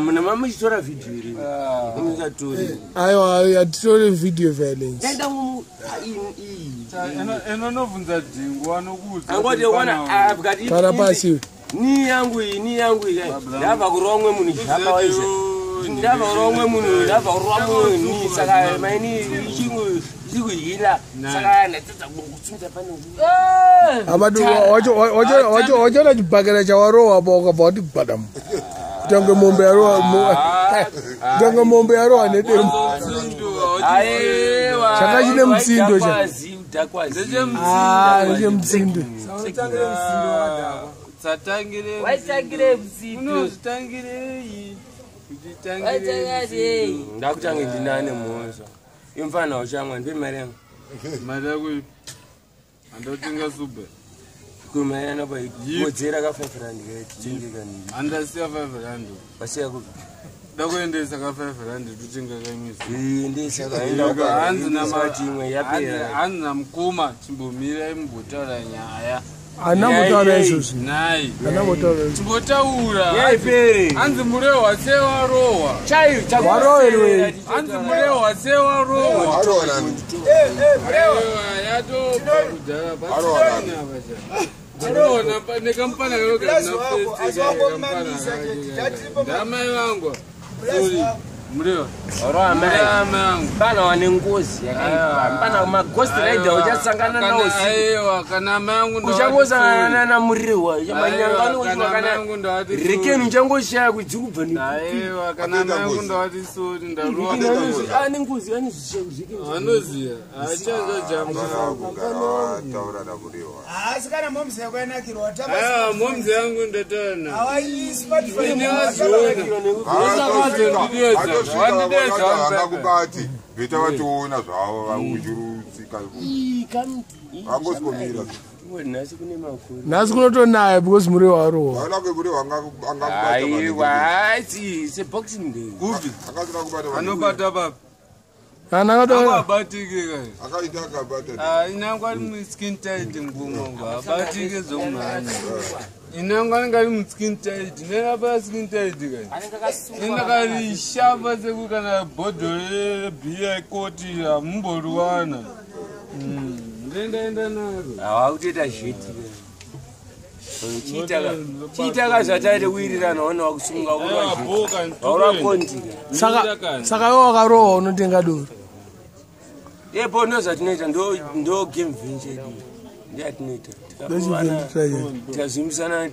Muna mamuchitora vhidhiyo iri. Musatori. Aiwa, hatitore video violence. Enda Inonovhunza dhingu anokuudza. Angoti wana akati Tara pasi. Ni yangu iyi, ni yangu iyi. Ndabva kurova umwe munhu japa waise. Ndabva kurova umwe munhu, ndabva kurova munhu ni saka maini chingu chikuhila. Saka ndatadza kutsumudza pane. Abadu wachiona chibhakera chawarohwa apa ukabva wati gwadamu. Kutange mombe yarohwa, kutange mombe yarohwa nedemo. Aiwa. Chaka chine mutsindo cha. Dhakwazi, dhakwazi. Ah, nechemutsindo. Satangire. Waitangire mutsindo. Unozvitangirei? Waitangirei? Ndakutange ndinane mhosva. Imfana uchamwa ndipe mari yangu. Mari yako ipi? Andotenga sube. Kumari yangu wodzera ka 5 rand titenge kanini. Andasiya 5 rand. Wasiya kupi? Ndakuendesa ka 5 rand totenga kaimisi. Endesa kaenda. Hanzi imwe yapera. Hanzi namukoma chimbomirai mumbotaura nyaya. Hana mbotaura izvozvi. Nhai. Hana mbotaura izvozvi. Chimbotaura. Yaipere. Hanzi murehwa sewarohwa. Chai Warohwerwei? Hanzi murehwa sewarohwa. Arohwa nani? Aiwa yatobva kudhara Arohwa nani? pasina apa. Nekamupana Bless wako, asi wangomamisa chete. Chatiripo Ndamai vangu. Bless Sorry. wako. Murehwa. Warohwa Murehwa mai. amai vangu. Pana wane ngozi yakaipa. Pana maghost rider uchasangana nawo usiku. Aiwa kana amai vangu ndavati Uchangosangana sorry. namurehwa. Manyangano Aiwa, uchiwa kana kana amai vangu ndavati sorry. rekeni uchangoshaya kuti kubva nekupi. Aiwa kana amai vangu ndavati sorry ndarohwa. Ane ngozi ane zvike. Vanoziya. Hachanza jamba. Kugara taura naMurehwa. Asi kana momzi yako yanakirwa Aiwa momzi yangu ndataura nayo. Hawaii Spotify. Ini vazoona. Atosvika vangakubati bheta vatoona zvavo uchirutsika vangosikomira. Nhasi kune makuru. Nhasi kunotonaya because murehwa warohwa. Vaona kweMurehwa angakubata. Aiwa, haisi seboxing day. Kupi? Angasina kubata. Anobata papi? Kana akataura. Abatike kai. Akaita akabata. Inangwa ari muskin tight ngumongo abatike zvokumhanya. Inangwa anenge ari muskin tight nerapa skin tight kai. Anenge akasungwa. Indakarishapa seku kana bhodhoro rebhiya ikoti hamumboriwana. Ndendaenda naro. Hawakutoita zveti. Chiitaka zvataite kuwirirana wana wakusunga waura kondi. Saka iwe wakarohwa unotenga doro. Epo ndo zvatinoita ndo game venture yedu. Ndeyatinoita. Ndochivhenyu Tikazimbisana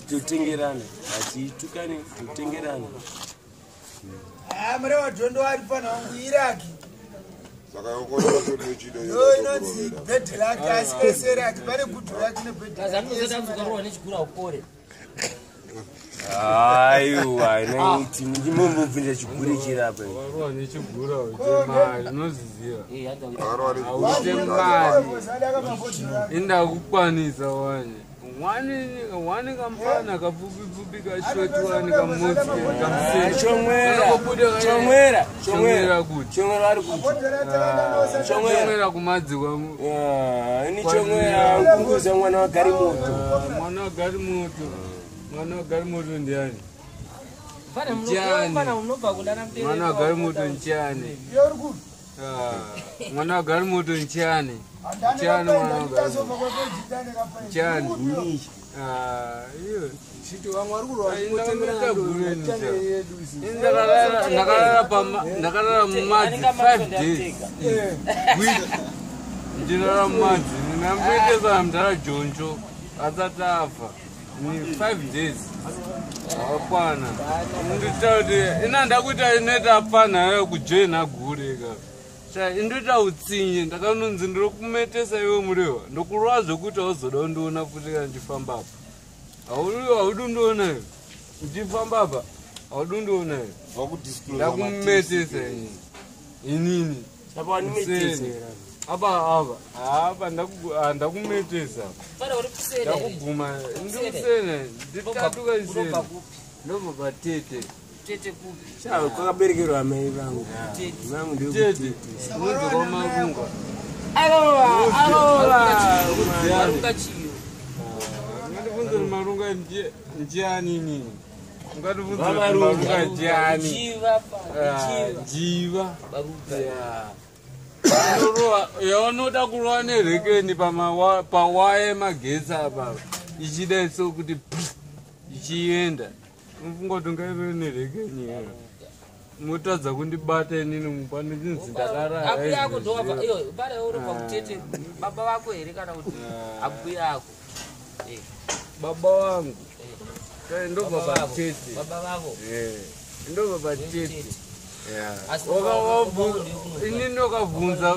totengerana. Hatitukane totengerana. Ah, Murehwa Jondo ari pana wangu Iraki. Saka yokototochida. Ndo inonzi bhedhi rake asi ese rake pane gudhu rake nebhedhi. Kazi anozoita mzukarohwa nechigura upore. Aiwa, naiti ndimombobvunza chigure chirapa. Warohwa nechigura uite mari unoziziva. Eh, hanzi Auite mari. Indakukwanisa wani. Wani kamfana kapfupi-pfupi kashoti wani kamutsi kamuseni. Chomwera. Kanobuda Chomwera. Chomwera kuti. Chomwera ari kuti. Chomwera. Chomwera kumadzikwa. Ini chomwera nkunguza mwana wa Garimoto. Mwana wa Garimoto. Mwana wa Garimoto ndiani? Fana Ndiani? mfana unobva kundana mbere. Mwana wa Garimoto ndiani? Mwana wa Garimoto ndiani? Ndiani mwana wa Garimoto? Ndiani? Iyo. Chiti vamwe vari kurwa Ndakamboita gure ini. Ndakarara mumadzi 5 days. Week. Ndinarara mumadzi. Ndinamboendesa mudhara Jonjo asati afa. Ni 5 days. Akakwana. Ndinoita kuti ina ndakuita inoita apfana yayo kujoina gure ka. Sha indoita utsinye ndakanonzi ndiri kumetesa iwe Murehwa. Ndokurova zvokuti hauzoda kundiona futi kana ndichifamba apa. Haudi kundiona iwe. Ndichifamba apa haudi kundiona iwe. Ndakumetesa inini. Inini. Sapa wanimetesera. Apa apa. Apa ndakumetesa. Fana uri kuseni. Ndakuguma ndikusene nditatuka isene. Unobva kupi? Ndobva patete. Tete kupi? Chavo kwakaberekerwa amai vangu. Tete. Vangu ndiyo Tete. Unonzi kwaMarunga. Arova, arova. Marunga chiyo. Ngandibvunze kuti Marunga ndiani inini? Ungatibvunza kuti Baruka ndiani? Jiva pa jiva. Jiva. Baruka. Unorova- yaunoda kurova nerekeni pawaya yemagetsi apa ichida so kuti pfu, ichienda unofunga kuti ungairove nerekeni here motadza kundibata inini mupane chinzi ndakarara Abuya ako ndowabva izvezvi. iyo pare urobva kutete baba vako here kana kuti abuya ako. Eh, Baba vangu. Kai ndobva baba vavo. patete. Baba vavo. Eh, ndobva patete. Tete. Yeah. Asi Waka- baba vako wabvunza- ndiyo kunoga. inini ndakabvunza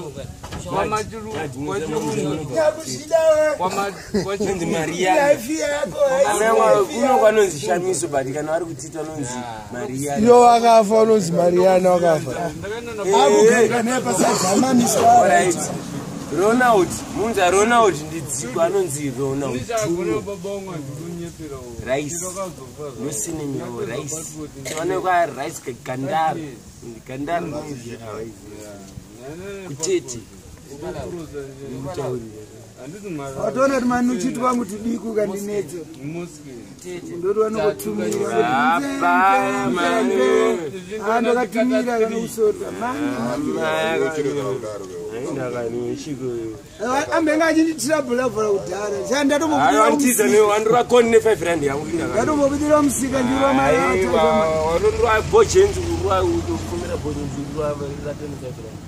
kwachirungu Nyakuzvida we. Anonzi kwachirungu Mariana. Life yako Amai kuno kwanonzi Shamiso but kana vari kutita anonzi Mariana. Iyo wakafa unonzi Mariana wakafa. Akugarira naye pasadhamamiswa. Alright. Ronald, munza Ronald ndidziko anonzi Ronald. Rice. Nosinemiwo rice. Vanokwa rice gandara. Gandara rinonzi kutete. Watoona kuti manuchiti wangu tudiku kandinetsa. Ndoti vanokutumira. Apa mani. Andakatumira kana kusota. Mani. Unochireka kudaro wewe. Ambenga achinditira bhola kudhara. Saka Hayi ndatombobudira wandiza ne wandura koni ne 5 rand yangu indakani. ndatombobudira musika ndiro mari. Aiwa, wanondura bhojenzi urwa utokumira bhojenzi urwa ra 25 rand.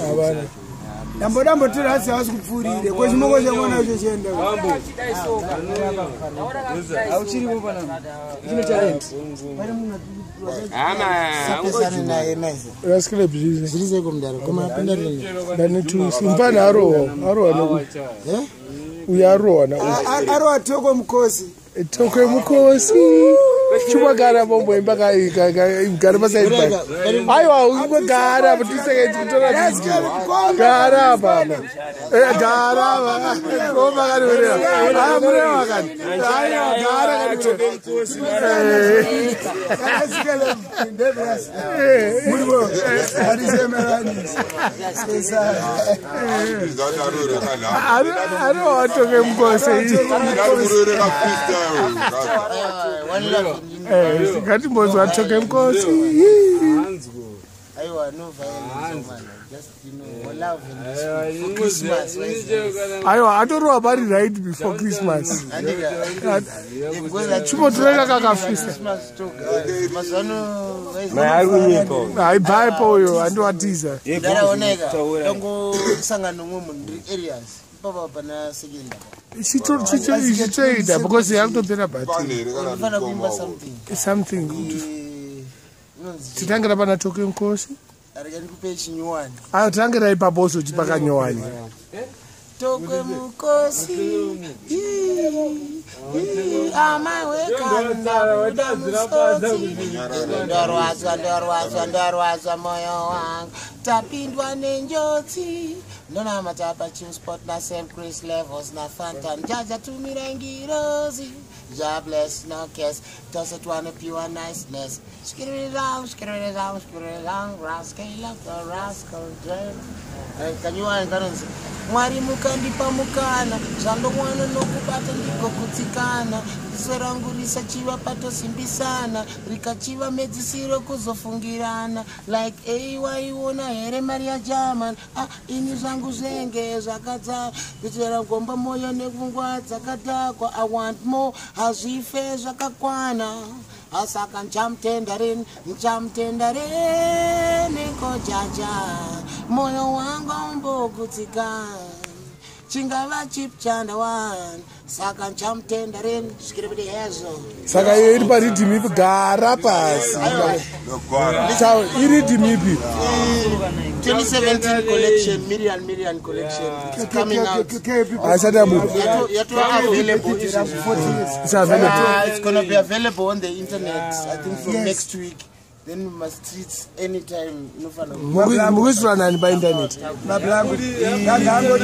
Havana. Ndambodambotora asi havasi kupfuurire. Kwechimoko chakona icho chienda. Achidai soka. Ndaona kakudai Hauchiripo panapa. Chino talent. Hama, Sapesana naye mese. Rascale bhizi. Zviri sei kumudaro? Koma apinda rini? Ndane two. Mfana arohwa. Arohwa noku. Uyu arohwa na uyu. Arowa toko mukosi. Tokwe mukosi. Chimwagara bomboimba gara pasaidi pake. Aiwa ungogara apa tiseke kutora video. Gara apa. Eh gara apa. Gomba kani murewa. Ah murewa kani. Aiwa gara kani murewa. Asikele ndebras. Muribo. Arisemerani. Ndizati aroreka nhamo. Arohwa tokwe mukosi. Ndakuroreka freestyle. One love in Eh ngatimbonzwa tokwe mukosi. Aiwa, no violence, man. Just, you know, one love and respect. For Christmas, right? Aiwa atorohwa pari right before Christmas. Andika. Because I Chimbotoreka kakafisa. Christmas talk. Mazuva ano, guys, Maarunyepo. Haibvaipo uyo andiwatiza. ndaraoneka ndangosangana nomumwe munhu ndiri areas ipapa pana second Ichitoita because yakutopera bhati. Pane here kana ndinofanira kuimba ndikoma something Something. Eh, inonzi Titangira pana tokwe mukosi. arika ndikupe chinyuwani Ayo tangira ipapo uzoti pakanyowani. Tokwe mukosi amai wekanda buda musodzi ndorwadzwa ndorwadzwa ndorwadzwa moyo wangu tapindwa nenjodzi ndonamata pachimspot nasam chris levels nafanta njaja tumira ngirozi Ja bless no case tose twanopiwa niceness skiririrang skiririrang skiririrang rascal love the rascal dream kanyuwani kanonzi Mwari mukandipa mukana zvandowana nokubata ndigokutsikana ziso rangu risachiva patosimbisana rikachiva medzisiro kuzofungirana like ei waiona here mari yagerman ah, ini zvangu zvenge zvakadza kuitira gomba moyo nepfungwa dzakadhakwa. I want more, hazvife zvakakwana. Asaka nchamutenda nchamutenda nikojaja moyo wangu aumbogutsika chingava chip chanda one saka nchamutenda zvikiripiti hezvo. Saka iyo iri paridhim ipi? Gara pasi. Nogwara. Chao, iridhim ipi? 2017 collection, Miriam Miriam collection. It's coming out. Haisati yabuda. Yatova available izvezvi. It's available. It's gonna be available on the internet, I think, from next week. Then we must treat anytime inofana. Mukuisirwa nani paintaneti? Mablango. Ndangango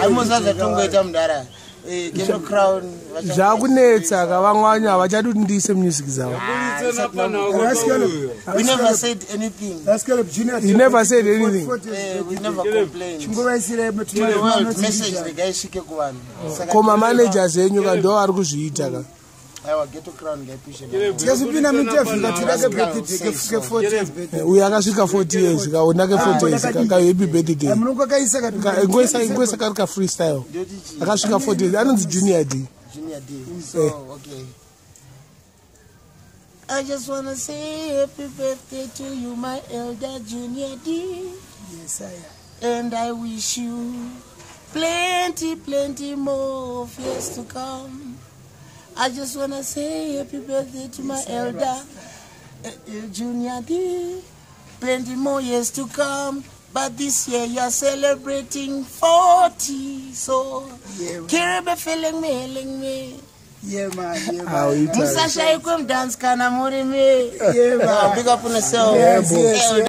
Haimozaza tongoita mudara. Ghetto Crown Zvakunetsa ka, vamwe vanyu havachadi kuti ndiise music dzavo. We never said anything. You never said anything. We never complained. To the world message regaisvike kuvanhu. Saka Ko mamanagers enyu ka, ndo vari kuzviita ka. Aiwa, Ghetto Crown ngaipushe. Tikazopinda muinterview katida kebirthday ke-40 years birthday. Uyo akasvika 40 years kaona ke-40 years ka happy birthday. Munongo kaisa. Ngoisa kari ka freestyle. Akasvika 40 years, anonzi Junior D. Junior D. So, okay. I just wanna say happy birthday to you, my elder Junior D. Yes, I And I wish you plenty, plenty more of years to come. I just wanna say happy birthday to my elder Junior D. Plenty more years to come. But this year you're celebrating 40. So, Yeah, man. Kiribe feeling me, feeling me. Yeah, man. Yeah, man. Auita. Musashaikwe mdance kana muri me. Yeah, man. Big up on yourself. Yes, yes, yes.